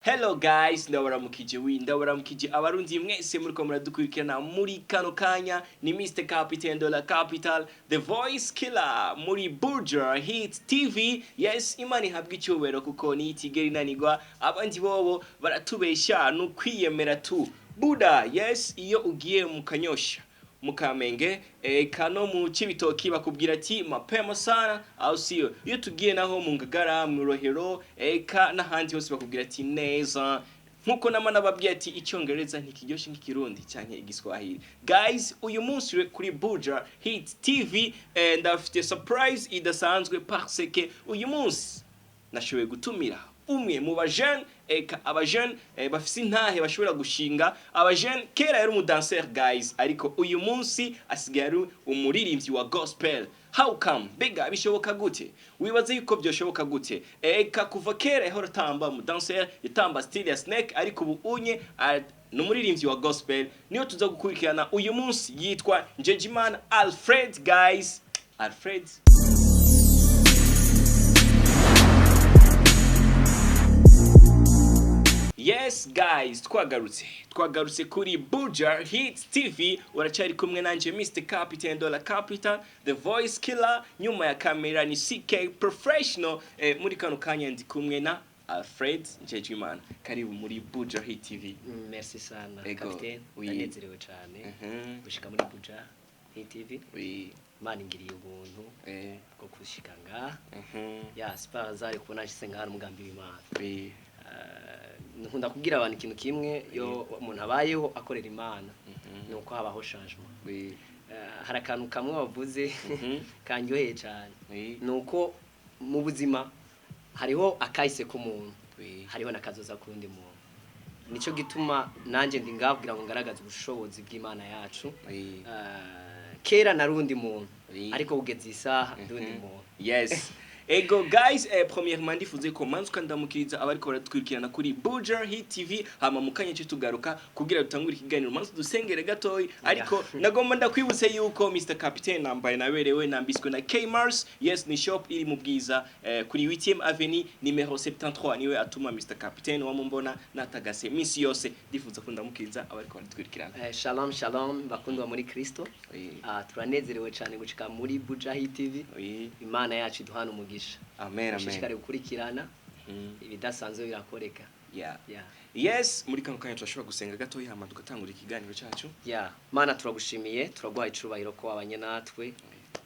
Hello guys, ndabaramukije, oui, ndabaramukije abarundi mwese muriko muradukurikirana muri kano kanya. Ni Mr Captain de la Capital, the voice killer, muri Buja Hit TV. Yes, Imana ihabwa icyubahiro kuko ni itigera inanirwa. Abandi bobo baratubesha, ni ukwiyemera tu Buda. Yes, iyo ugiye mu Kanyosha, mu Kamenge, kano mu Cibitoki, bakubwira ati mapema sana, au sio? Iyo tugiye naho mu Ngagara, mu Rohero, eka n'ahandi hose, bakubwira ati neza. Nkuko nama nababwiye ati icyongereza ntikiryoshe nk'ikirundi canke igiswahili. Guys, uyu munsi kuri Buja Hit TV ndafite surprise idasanzwe, parce que uyu munsi nashoboye gutumira umwe mu bajene, eka abajene bafise intahe bashobora gushinga abajene. Kera yari umudanseur guys, ariko uyu munsi asigaye ari umuririmbyi wa gospel. How come? Mbega bishoboka gute? Wibaze yuko byoshoboka gute? Eka kuva kera yahora atamba, umudanseur yatamba style ya snake, ariko ubu unye ni umuririmbyi wa gospel. Niyo tuza gukurikirana uyu munsi, yitwa Njejimana Alfred. Guys, Alfred. Yes guys, twagarutse kuri Buja Hit TV. Uracyari kumwe nanje Mr Captain Dollar Capital, the voice killer. Nyuma ya kamera ni CK Professional. Muri kano kanya ndi kumwe na Alfred Njejimana. Karibu muri Buja Hit TV. Merci sana. Ego. Captain. Oui. Ndanezerewe cyane gushika muri Buja Hit TV. Imana ingiriye ubuntu bwo gushika ngaha. Ya, c'est par hasard kubona nshitse ngaha, n'umugambi w'Imana. Nkunda kubwira abantu ikintu kimwe: yo umuntu abayeho akorera Imana, ni uko habaho changement. Hari akantu kamwe wavuze kanyoheye cyane, ni uko mu buzima hariho akahise k'umuntu, hariho n'akazoza k'undi muntu. Nico gituma nanjye ndi ngaho kugira ngo ngaragaze ubushobozi bw'Imana yacu. Kera narundi muntu, ariko kugeza isaha ndundi muntu. Yes. Ego guys, premièrement ndifuze ko manzi ukandamukiriza abariko baratwirikirana kuri Buja Hit TV, hama mukanya cyo tugaruka kugira dutangure ikiganiro, manzi dusengere gatoyi. Ariko nagomba ndakwibutse yuko Mr Captain nambaye naberewe, nambiswe na K Mars. Yes, ni shop iri mu Bwiza, kuri 8e Avenue numero 73. Niwe atuma Mr Captain wamumbona natagase misi yose. Ndifuza ko ndamukiriza abariko baratwirikirana. Shalom shalom bakundwa muri Kristo. Turanezerewe cyane gushika muri Buja Hit TV. Imana yacu iduhana umugisha. Amen, amen. Mushishikare gukurikirana, ibidasanzwe birakoreka. Yeah. Yes, muri kano kanya turashobora gusenga gatoyi, hama tugatangura ikiganiro cyacu. Ya Mana, turagushimiye, turaguha icubahiro ko wabanye natwe.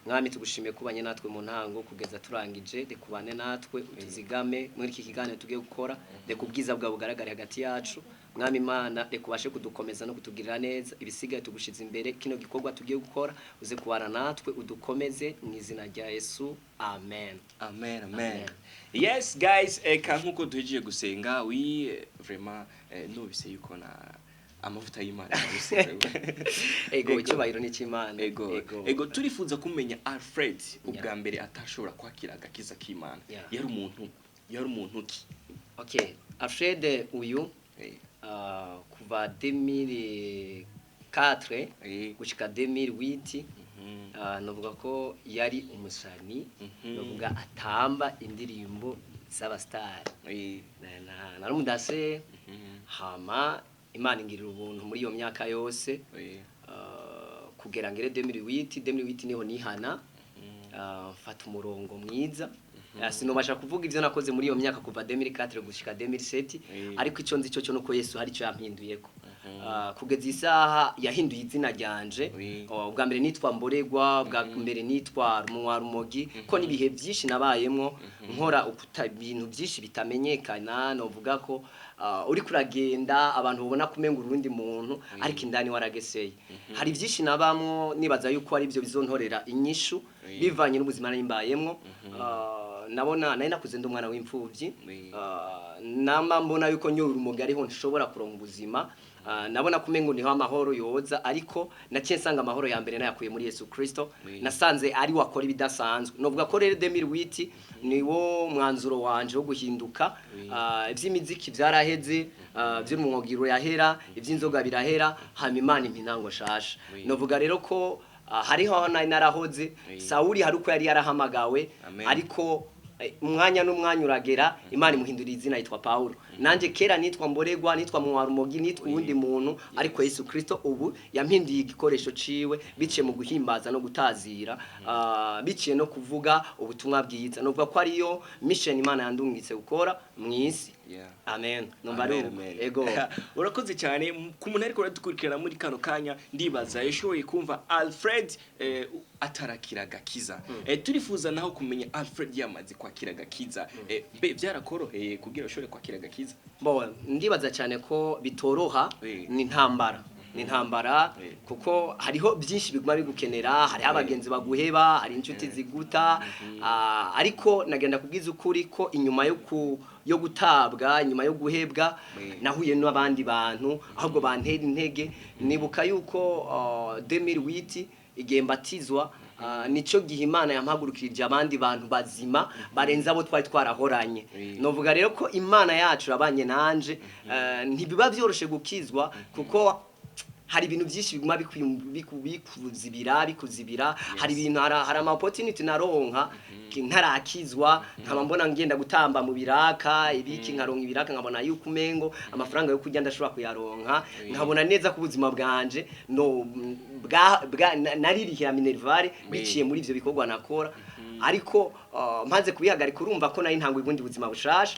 Mwami, tugushimiye ko ubanye natwe mu ntango kugeza turangije. Reka ubane natwe, utuzigame muri iki kiganiro tugiye gukora. Reka ubwiza bwawe bugaragare hagati yacu. Mwami Imana, reka ubashe kudukomeza no kutugirira neza. Ibisigaye tugushize imbere. Kino gikorwa tugiye gukora, uze kubana natwe, udukomeze, mu izina rya Yesu, amen. Amen, amen. Amen. Yes guys, eka nkuko duhejeje gusenga, oui, vraiment, nubise yuko na amavuta y'Imana yabise. Ego, icyubahiro ni cy'Imana. Ego, ego, turifuza kumenya Alfred ubwa mbere atashobora kwakira agakiza k'Imana. Yari umuntu ki? Okay, Alfred uyu, kuva 2004 gushika 2008, novuga ko yari umusani, novuga atamba indirimbo z'abastari. Nari umudase, hama Imana ingirira ubuntu muri iyo myaka yose, kugera ngere 2008. 2008 niho nihana, mfata umurongo mwiza. Sinobasha kuvuga ivyo nakoze muri iyo myaka kuva 2004 gushika 2007, ariko ico nzi cyo nuko Yesu hari ico yampinduyeko. Kugeza isaha yahinduye izina ryanje. Oh, ubwa mbere nitwa Mboregwa, ubwa mbere nitwa Rumogi, ko n'ibihe byinshi nabayemwo nkora ibintu byinshi bitamenyekana. Novuga ko uri kuragenda abantu babona kumenga urundi muntu, ariko indani warageseye. Hari byinshi nabamwo nibaza yuko ari byo bizontorera inyishu bivanye n'ubuzima nari mbayemwo. Nabona nari nakuze ndi umwana w'imfuvyi. Nama mbona yuko nyoye urumogi ariho nshobora kuronka ubuzima. Nabona kumengo niho amahoro yoza, ariko naciye nsanga amahoro ya mbere nayakuye muri Yesu Kristo. Nasanze ari wakora ibidasanzwe. Novuga ko rero 2008 niwo mwanzuro wanje wo guhinduka. Ivy'imiziki vyaraheze, vy'umwogiro yahera, ivy'inzoga birahera, hama Imana impa intango shasha. Novuga rero ko hariho aho nari narahoze. Sawuli hari uko yari yarahamagawe, Amen. ariko umwanya n'umwanya uragera, Imana imuhindurira izina, yitwa Paulo. Nanjye kera nitwa Mboregwa, nitwa Mwarumogi, nitwa uwundi muntu, ariko Yesu Kristo ubu yampinduye igikoresho ciwe biciye mu guhimbaza no gutazira, biciye no kuvuga ubutumwa bwiza. Novuga ko ariyo mission Imana yandungitse gukora mw'isi. Amen. Numva ari Amen, uko. amen. Ego. Urakoze cyane. Ku muntu ariko uradukurikirana muri kano kanya, ndibaza yashoboye kumva Alfred atarakira agakiza. Turifuza naho kumenya Alfred yamaze kwakira agakiza. Mbe byarakoroheye kugira ushobore kwakira agakiza? Bo, ndibaza cyane ko bitoroha. Ni intambara, ni intambara, kuko hariho byinshi biguma bigukenera, hariho abagenzi baguheba, hari inshuti ziguta. Ariko nagenda kubwiza ukuri ko inyuma yo gutabwa, inyuma yo guhebwa, nahuye n'abandi bantu ahubwo bantera intege. Nibuka yuko 2008 igihe mbatizwa, nico gihe Imana yampagurukirije abandi bantu bazima barenze abo twari twarahoranye. Novuga rero ko Imana yacu rabanye nanje. Ntibiba byoroshe gukizwa, kuko hari ibintu byinshi biguma bikuzibira. Hari ibintu, hari ama opportunity naronka ntarakizwa, nkaba mbona ngenda gutamba mu biraka ibiki, nkaronka ibiraka, nkabona yuko umengo amafaranga yo kurya ndashobora kuyaronka, nkabona neza ko ubuzima bwanje no bwa naririhira minerval biciye muri ivyo bikorwa nakora. Ariko maze kubihagarika, urumva ko nari ntanguye ubundi buzima bushasha.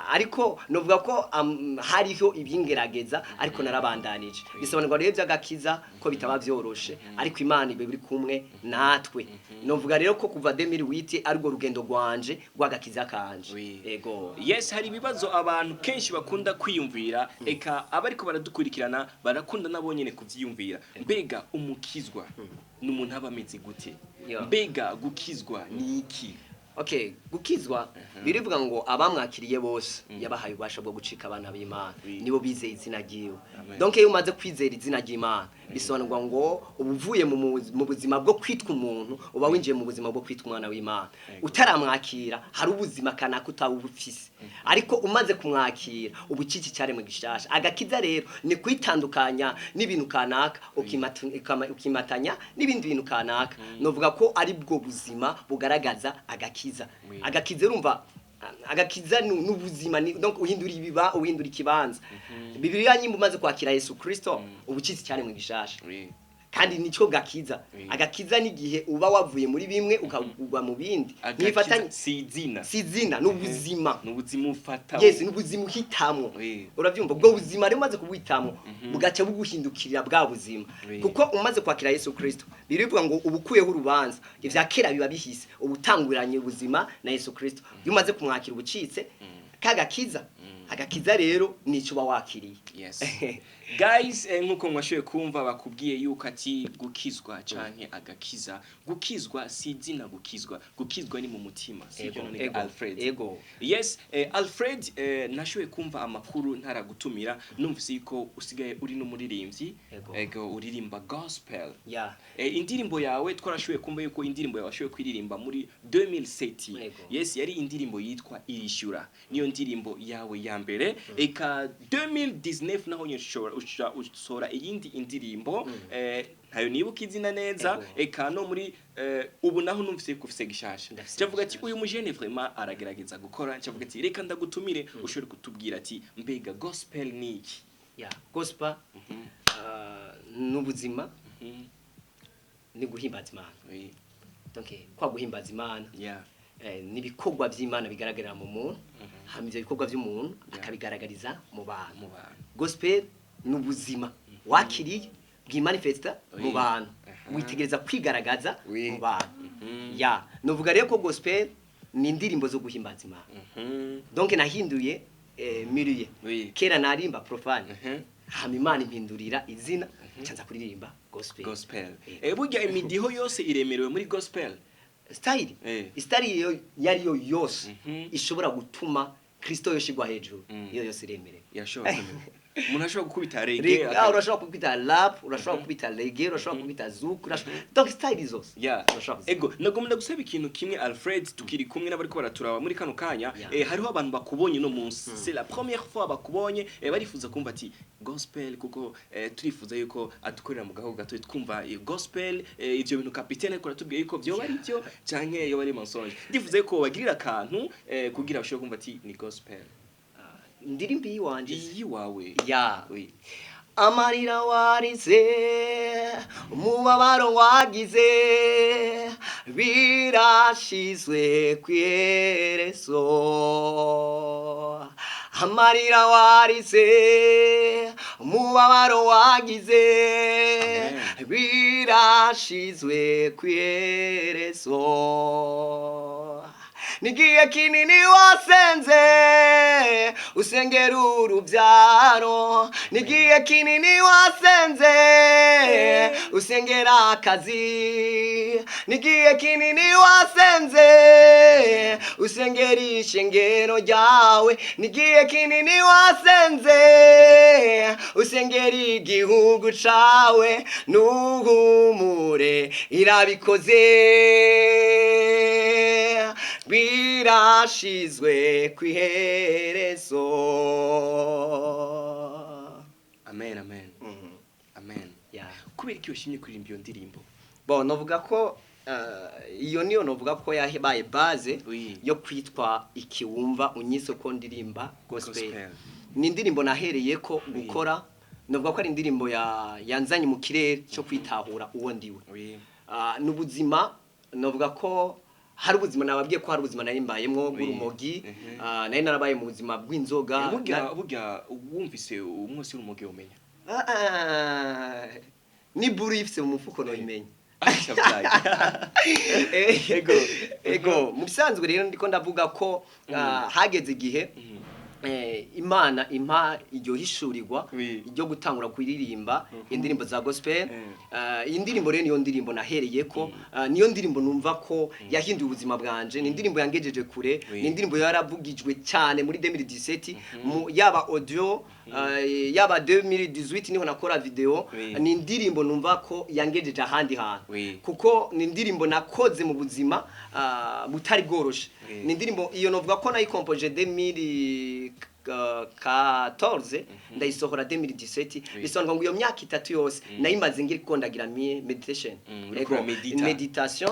Ariko novuga ko hariho ibingerageza, ariko narabandanije. Bisobanurwa rero by'agakiza ko bitaba vyoroshe, ariko Imana ibe biri kumwe natwe. Novuga rero ko kuva 2008 ariko rugendo rwanje rw'agakiza kanje. Ego. Yes, hari ibibazo abantu kenshi bakunda kwiyumvira, eka abariko baradukurikirana barakunda nabo nyene kuvyiyumvira. Mbega umukizwa ni umuntu aba ameze gute? Mbega gukizwa ni iki? Okay, gukizwa birivuga ngo abamwakiriye bose yabahaye ububasha bwo gucika abana b'Imana, nibo bizeye izina ryiwe. Amen. Donc iyo umaze kwizera izina ry'Imana, bisobanurwa ngo uba uvuye mu buzima bwo kwitwa umuntu, uba winjiye mu buzima bwo kwitwa umwana w'Imana. Utaramwakira hari ubuzima kanaka utaba ubufise, ariko umaze kumwakira uba ukiki cyaremwe gishasha. Agakiza rero ni kwitandukanya n'ibintu kanaka, ukimatanya n'ibindi bintu kanaka. Novuga ko ari bwo buzima bugaragaza agakiza. Agakiza, urumva, agakiza ni n'ubuzima, donc uhindura ibiba, uhindura ikibanza. Bibiliya nyimba umaze kwakira Yesu Kristo, uba ukitse cyaremwe gishasha. Kandi nico gakiza. Agakiza n'igihe uba wavuye muri bimwe ukagwa mu bindi. Agakiza Ntifatanye si izina. Si izina, ni ubuzima. Ni ubuzima ufata. Yes, ni ubuzima uhitamwo. Urabyumva, ubwo buzima rero umaze kubuhitamwo bugaca buguhindukirira bwa buzima. Kuko umaze kwakira Yesu Kristo, birivuga ngo uba ukuyeho urubanza, ivya kera biba bihise, uba utanguranye ubuzima na Yesu Kristo. Iyo umaze kumwakira ubucitse kagakiza. Agakiza rero nico uba wakiriye. Yes guys, nkuko mwashoboye kumva, bakubwiye yuko ati gukizwa canke agakiza, gukizwa si izina, gukizwa ni mu mutima, sibyo? None Ego. Alfred. Ego. Yes, Alfred, nashoboye kumva amakuru ntaragutumira, numvise yuko usigaye uri n'umuririmbyi. Ego. Ego, uririmba gospel. Ya. Indirimbo yawe twarashoboye kumva yuko indirimbo yawe washoboye kuririmba muri 2007. Ego. Yes, yari indirimbo yitwa Irishyura, niyo ndirimbo yawe ya mbere. Eka 2019 naho nyine ushobora usohora iyindi indirimbo, ntayo nibuka izina neza. Ego. Eka no muri ubu naho numvise ko ufise gishasha. Ndafise Cyavuga ati gishasha. uyu mujene vraiment aragerageza gukora. Cyavuga ati reka ndagutumire ushobore kutubwira ati mbega gospel ni iki? Ya, gospel n'ubuzima, ni guhimbaza Imana. Donc kwa guhimbaza Imana, n'ibikorwa by'Imana bigaragarira mu muntu, hama ivyo bikorwa by'umuntu akabigaragariza mu bantu. Mu bantu. Gospel ni ubuzima wakiriye bwimanifesta mu bantu, witegereza kwigaragaza mu bantu. Ya, novuga rero ko gospel ni indirimbo zo guhimbaza Imana. Donc nahinduye milieu. Kera narimba profane, hama Imana impindurira izina, ncanza kuririmba gospel. Gospel. Burya imidiho yose iremerewe muri gospel? Style, style iyo yari yo yose ishobora gutuma Kristo yoshigwa hejuru, iyo yose iremerewe. Irashobora kwemerwa, umuntu ashobora gukubita reggae. Urashobora gukubita rap, urashobora gukubita reggae, urashobora gukubita zouk, urashobora, donc style zose urashobora kuzikora. Ego, nagomba gusaba ikintu kimwe Alfred, tukiri kumwe n'abariko baraturaba muri kano kanya. Hariho abantu bakubonye no munsi, c'est la première fois bakubonye, barifuza kumva ati gospel, kuko turifuza yuko adukorera mu gahugu gato twumva gospel, ivyo bintu capitaine ariko aratubwiye yuko vyoba ari byo canke yoba ari mensonge. Ndifuza yuko bagirira akantu kugira bashobore kumva ati ni gospel. Indirimbo yiwanje? Iyiwawe. Ya. Oui. Amarira warize, umubabaro wagize, birashizwe kw'iherezo. Amarira warize, umubabaro wagize, Amen. birashizwe kw'iherezo. Nigihe kinini wasenze usengera urubyaro, nigihe kinini wasenze usengera akazi, nigihe kinini wasenze usengera ishengero ryawe, nigihe kinini wasenze usengera igihugu cawe. Nuhumure, irabikoze, birashizwe kw'iherezo. Amen, amen, amen. Yeah. Kubera iki washimye kuririmba iyo ndirimbo? Bon, novuga ko iyo niyo novuga ko yabaye base yo kwitwa ikiwumva unyise ko ndirimba gospel. Gospel. Ni indirimbo nahereye ko gukora, novuga ko ari indirimbo ya yanzanye mu kirere cyo kwitahura uwo ndiwe. N'ubuzima, novuga ko hari ubuzima, nababwiye ko hari ubuzima nari mbayemwo bw'urumogi. Nari narabaye mu buzima bw'inzoga. Burya burya wumvise umwotsi w'urumogi umenya? Ah, ni buru ifise mu mufuko noyimenya. Aisha blague. Ego ego, mu bisanzwe rero ndiko ndavuga ko hageze igihe Imana impa iryo hishurirwa ryo gutangura kuririmba indirimbo za gospel. Iyi ndirimbo rero niyo ndirimbo nahereye ko, niyo ndirimbo numva ko yahinduye ubuzima bwanje, ni indirimbo yangejeje kure. Ni indirimbo yaravugijwe cyane muri 2017 yaba audio, yaba 2018 niho nakora video. Ni indirimbo numva ko yangejeje ahandi hantu kuko ni indirimbo nakoze mu buzima butari bworoshe. Ni indirimbo iyo novuga ko nayikompoje 2014, ndayisohora 2017. Bisobanura ngo iyo myaka 3 yose nayimaze ngiri kondagira meditation. Uriko uramedita. Meditation,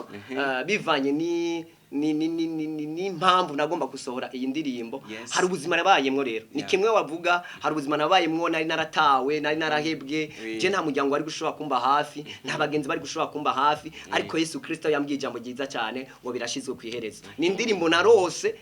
bivanye ni ni ni ni ni ni n'impamvu nagomba gusohora iyi ndirimbo. Hari ubuzima nabayemwo rero, ni kimwe wavuga, hari ubuzima nabayemwo, nari naratawe, nari narahebwe. Je nta muryango wari gushobora kumba hafi, nta bagenzi bari gushobora kumba hafi, ariko Yesu Kristo yambwiye ijambo ryiza cyane ngo birashizwe ku iherezo. Ni indirimbo narose,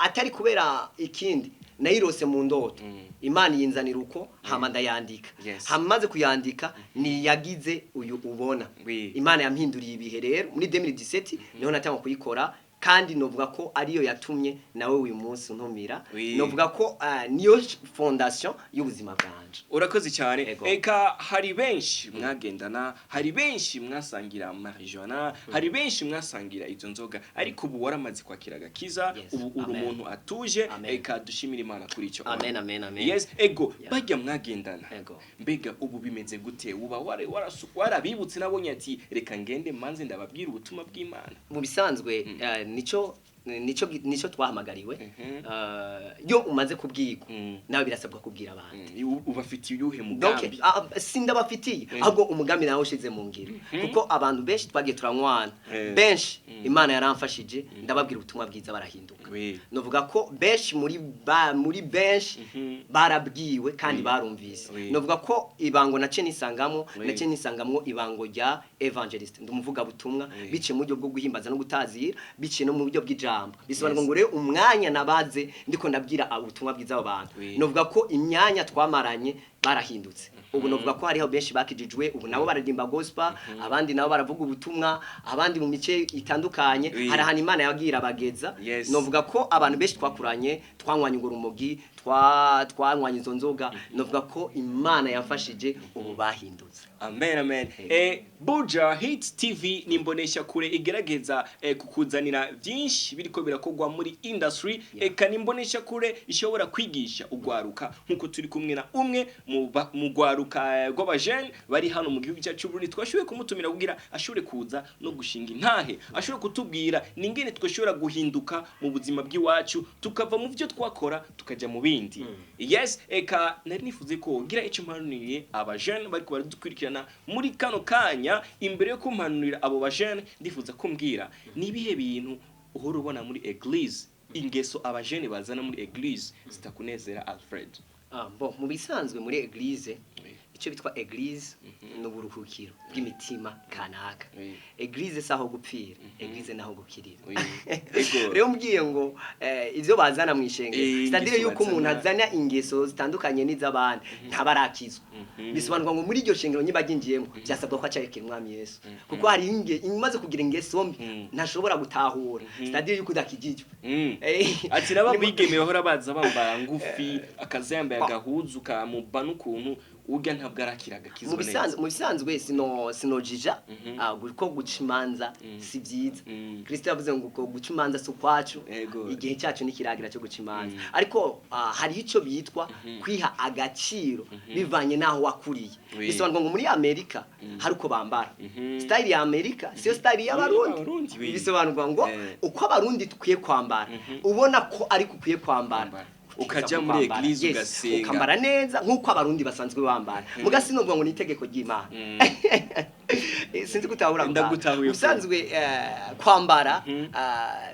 atari kubera ikindi, nayirose mu ndoto. Imana yinzanira uko, hama ndayandika. Hama maze kuyandika niyagize uyu ubona. Imana yampinduriye ibihe rero muri 2017 niho natangwa kuyikora, kandi novuga ko ariyo yatumye nawe uyu munsi untumira. Novuga ko niyo fondation y'ubuzima bwanje. Urakoze cyane. Ego. Eka hari benshi mwagendana, hari benshi mwasangira marijuana, hari benshi mwasangira izo nzoga, ariko ubu waramaze kwakira agakiza. Ubu uri Amen. umuntu atuje. Amen. Eka dushimire Imana kuri icyo. Amen, amen, amen. Yes, ego. Bajya mwagendana, Ego. mbega ubu bimeze gute? Uba warabibutse nabonye ati reka ngende manze ndababwira ubutumwa bw'Imana? Mu bisanzwe nico twahamagariwe. Yo umaze kubwirwa, nawe birasabwa kubwira abandi. Ubafitiye uyuhe Donc mugambi? Sindabafitiye, ahubwo umugambi nawe ushize mu ngiro, kuko abantu benshi twagiye turanywana, benshi Imana yaramfashije ndababwira ubutumwa bwiza barahinduka. Novuga ko benshi muri benshi barabwiwe kandi barumvise. Novuga ko ibango nace nisangamo, nace nisangamwo ibango rya évangéliste, ndumuvuga butumwa biciye mu buryo bwo guhimbaza no gutazira, biciye no mu buryo bw'ijambo. Bisobanurwa ngo rero umwanya nabaze ndiko ndabwira ubutumwa bwiza abo bantu, novuga ko imyanya twamaranye barahindutse. Ubu novuga ko hariho benshi bakijijwe, ubu nabo baririmba gospel, abandi nabo baravuga ubutumwa, abandi mu mice itandukanye. Hari ahantu Imana yagira abageza. Novuga ko abantu benshi twakuranye, twanywanye urwo rumogi, twanywanye izo nzoga, novuga ko Imana yamfashije, ubu bahindutse. Amen, amen. Ego. Buja Hit TV ni imbonesha kure igerageza kukuzanira byinshi biriko birakorwa muri industry. Eka ni imbonesha kure ishobora kwigisha ugwaruka, nkuko turi kumwe na umwe mu gwaruka rw'abajene bari hano mu gihugu cyacu Burundi. Twashoboye kumutumira kugira ashobore kuza no gushinga intahe, ashobore kutubwira ningene twashobora guhinduka mu buzima bw'iwacu, tukava mu byo twakora tukaja mu bindi. Yes, eka nari nifuze ko gira icyo mpanuriye abajene bariko baradukurikirana muri kano kanya. Imbere yo kumpanurira abo bajene, ndifuza kumbwira ni ibihe bintu uhora ubona muri église. Ingeso abajene bazana muri église zitakunezera, Alfred? Ah, bon, mu bisanzwe muri église, Oui. icyo bitwa église ni uburuhukiro bw'imitima kanaka. Oui. Église si aho gupfira, église naho gukirira. Oui. Ego. Rero mbwiye ngo ivyo bazana mu ishengero, c'est-à-dire ingeso yuko umuntu bazana. azana ingeso zitandukanye n'iz'abandi ntaba arakizwa. Bisobanurwa ngo muri iryo shengero niba aryinjiyemo, byasabwa ko acayekera Umwami Yesu, kuko hari imaze kugira ingeso mbi ntashobora gutahura, c'est-à-dire yuko udakijijwe. Ati naba bigeme bahora baza bambara ngufi, akaza yambaye agahuzu kamuba n'ukuntu urya, ntabwo arakira agakizwa Mu bisanzwe, mu bisanzwe sinojija, ko guca imanza si byiza. Kristo yavuze ngo ko guca imanza si ukwacu, igihe cyacu nikiragira cyo guca imanza. Ariko hari icyo bitwa kwiha agaciro bivanye n'aho wakuriye. Bisobanurwa ngo muri Amerika hari uko bambara, style ya Amerika siyo style y'Abarundi. Y'Abarundi, oui. Bisobanurwa ngo uko Abarundi dukwiye kwambara, ubona ko ariko ukwiye kwambara, Kwambara. Ukaja muri kwambara. église, Yes, ugasenga. Ukambara neza nk'uko Abarundi basanzwe bambara. Muga sinumva ngo ni itegeko ry'Imana. Sinzi gutahura. Ndagutahuye. Ubusanzwe kwambara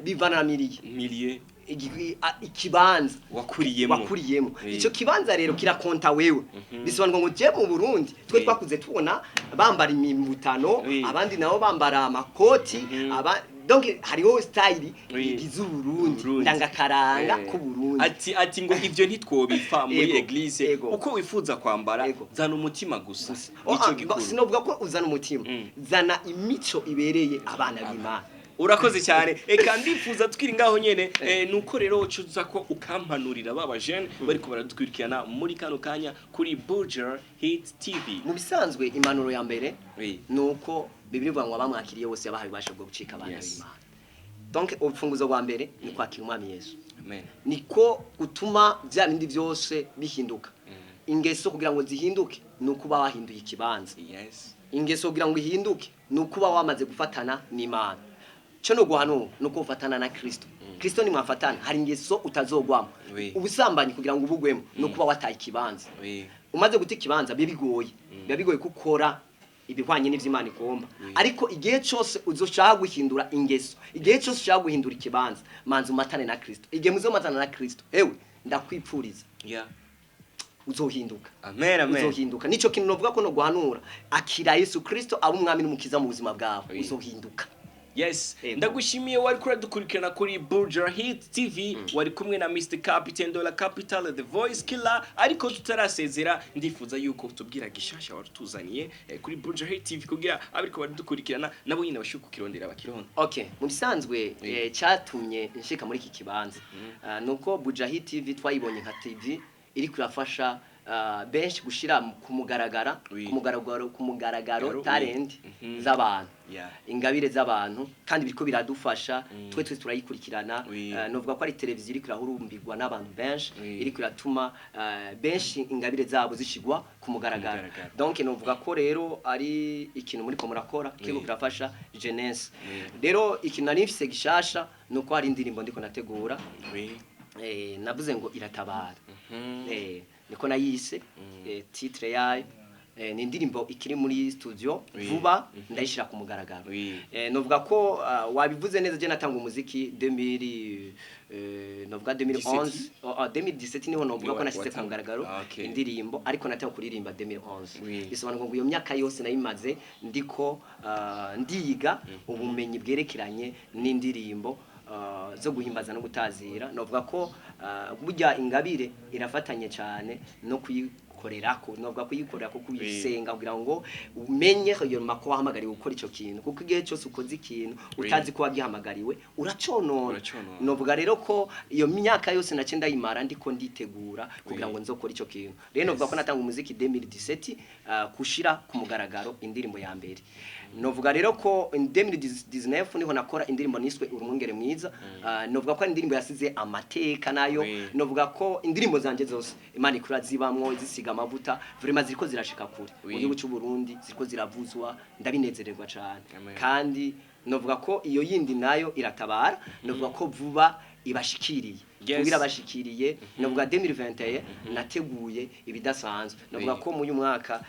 bivana na milieu, Milieu. Ikibanza wakuriyemo. Wakuriyemo. Icyo kibanza rero kirakonta wewe. Bisobanurwa ngo je mu Burundi twe twakuze tubona bambara imibutano, abandi nabo bambara amakoti, aba donc hariho style igize Uburundi, Uburundi. ndangakaranga ku Burundi. Ati ngo ivyo ntitwobipfa muri église. Uko wifuza kwambara, zana umutima gusa. Oh, Nico gikuru. Sinovuga ko uzana umutima, zana imico ibereye abana b'Imana. Urakoze cyane. Eka ndifuza twiri ngaho nyene, nuko rero ucuza ko ukampanurira baba jeune bariko baradukurikirana muri kano kanya kuri Buja Hit TV. Mu bisanzwe impanuro ya mbere nuko Bibiliya ivuga ngo abamwakiriye bose yabahaye ububasha bwo gucika abana b'Imana. Donc urufunguzo rwa mbere ni kwakira Umwami Yesu. Amen. Niko gutuma bya bindi byose bihinduka. Ingeso kugira ngo zihinduke ni ukuba wahinduye ikibanza. Ingeso kugira ngo ihinduke ni ukuba wamaze gufatana n'Imana. Cyo no guhanura ni uko ufatana na Kristo. Kristo nimwafatana, hari ingeso utazogwamo. Ubusambanyi kugira ngo ubugwemo ni ukuba wataye ikibanza. Umaze guta ikibanza biba bigoye, biba bigoye gukora ibihwanye n'ivyo Imana igomba. Ariko igihe cyose uzoshaka guhindura ingeso, igihe cyose ushaka guhindura ikibanza, manza umatane na Kristo. Igihe muzomatana na Kristo, ewe ndakwipfuriza, uzohinduka. Amen, amen. Uzohinduka. Nico kintu novuga ko no guhanura: akira Yesu Kristo aba umwami n'umukiza mu buzima bwawe, uzohinduka. Yes. Ego. Ndagushimiye wari kuradukurikirana kuri Buja Hit TV, wari kumwe na Mr Captain Dollar Capital, the voice killer. Ariko tutarasezera, ndifuza yuko tubwira gishasha warutuzaniye kuri Buja Hit TV kugira abariko baradukurikirana nabo nyine bashobore kukirondera bakironda. Okay, mu bisanzwe cyatumye nshika muri iki kibanza, nuko Buja Hit TV twayibonye nka TV iri kurafasha benshi gushira ku mugaragara, ku mugaragaro Garo, oui. talent z'abantu, ingabire z'abantu, kandi biriko biradufasha. Twe twese turayikurikirana. Novuga ko ari televiziyo iriko irahurumbirwa n'abantu benshi, iriko iratuma benshi ingabire zabo zishigwa ku mugaragaro. Mugaragaro. Donc novuga ko rero ari ikintu muriko murakora kiriko kirafasha jeunesse. Rero ikintu nari mfise gishasha nuko hari indirimbo ndiko nategura. Navuze ngo Iratabara. Niko nayise, titre yayo. Ni indirimbo ikiri muri studio, vuba ndayishira ku mugaragaro. Novuga ko wabivuze neza, je natanga umuziki 2000, novuga 2011, oh, 2017 niho novuga ko nashyize ku mugaragaro indirimbo, ariko natanga kuririmba 2011. Bisobanurwa ngo iyo myaka yose nayimaze ndiko ndiga ubumenyi bwerekeranye n'indirimbo zo guhimbaza no gutazira. Novuga ko burya ingabire irafatanye cyane no kuyikorerako, novuga kuyikorerako, kuyisenga kugira ngo umenye iyo mako wahamagariwe gukora ico kintu, kuko igihe cyose ukoze ikintu utazi ko wagihamagariwe uraconona. Uraconona. Novuga rero ko iyo myaka yose nace ndayimara ndiko nditegura kugira ngo nzokore ico kintu. Rero novuga ko natanga umuziki 2017, kushira ku mugaragaro indirimbo ya mbere. Novuga rero ko in 2019 niho nakora indirimbo niswe Urumwungere Mwiza. Novuga ko ari indirimbo yasize amateka nayo. Novuga ko indirimbo zanje zose Imana ikura zibamwo, zisiga amavuta, vraiment ziriko zirashika kure mu gihugu cy'u Burundi, ziriko ziravuzwa, ndabinezererwa cyane. Amen. Kandi novuga ko iyo yindi nayo Iratabara, novuga ko vuba ibashikiriye. Kugira bashikiriye, novuga 2021 nateguye ibidasanzwe, novuga ko mu uyu mwaka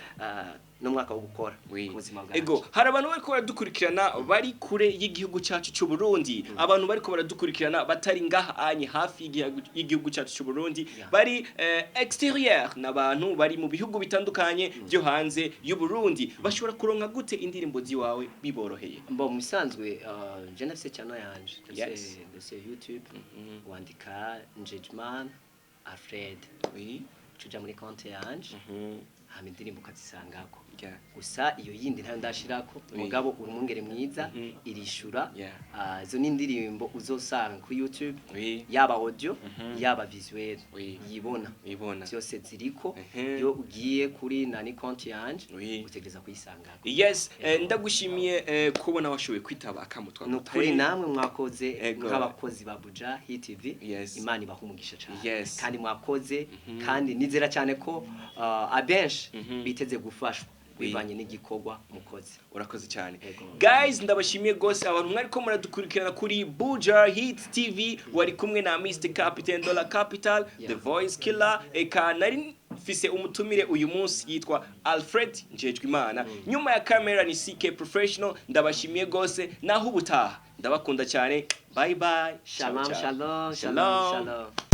n'umwaka wo gukora ku buzima bwacu. Ego, hari abantu bariko baradukurikirana bari kure y'igihugu cyacu cy'u Burundi, abantu bariko baradukurikirana batari ngaha anye hafi y'igihugu cyacu cy'u Burundi, bari extérieur, n'abantu bari mu bihugu bitandukanye byo hanze y'u Burundi, bashobora kuronka gute indirimbo ziwawe biboroheye? Mbo mu bisanzwe, je ndafise channel yanje, ndafise YouTube, wandika Njejman Alfred, uca muri konte yanje, hama indirimbo ukazisangako. Gusa iyo yindi ntayo ndashirako, mugabo uri umwungere mwiza, irishura. Izo ni indirimbo uzosanga kuri YouTube, yaba audio, yaba visuel, yibona. Ibona. Byose ziriko. Iyo ugiye kuri nani, konti yanje, utegereza kuyisangako. Yes, ndagushimiye kubona washoboye kwitaba akamo. Ni ukuri, namwe mwakoze nk'abakozi ba Buja Hit TV. Imana ibaha umugisha cyane. Kandi mwakoze, kandi nizera cyane ko abenshi biteze gufashwa bivanye n'igikorwa mukoze. Urakoze cyane. Ego. Guys, ndabashimiye gose abantu mwariko muradukurikirana kuri Buja Hit TV. Wari kumwe na Mr Captain Dollar Capital, the Voice Killer. Eka nari mfise umutumire uyu munsi yitwa Alfred Njejwimana. Nyuma ya kamera ni CK Professional. Ndabashimiye gose, naho ubutaha. Ndabakunda cyane. Bye bye. Shalom. Ciao, ciao. Shalom, shalom, shalom.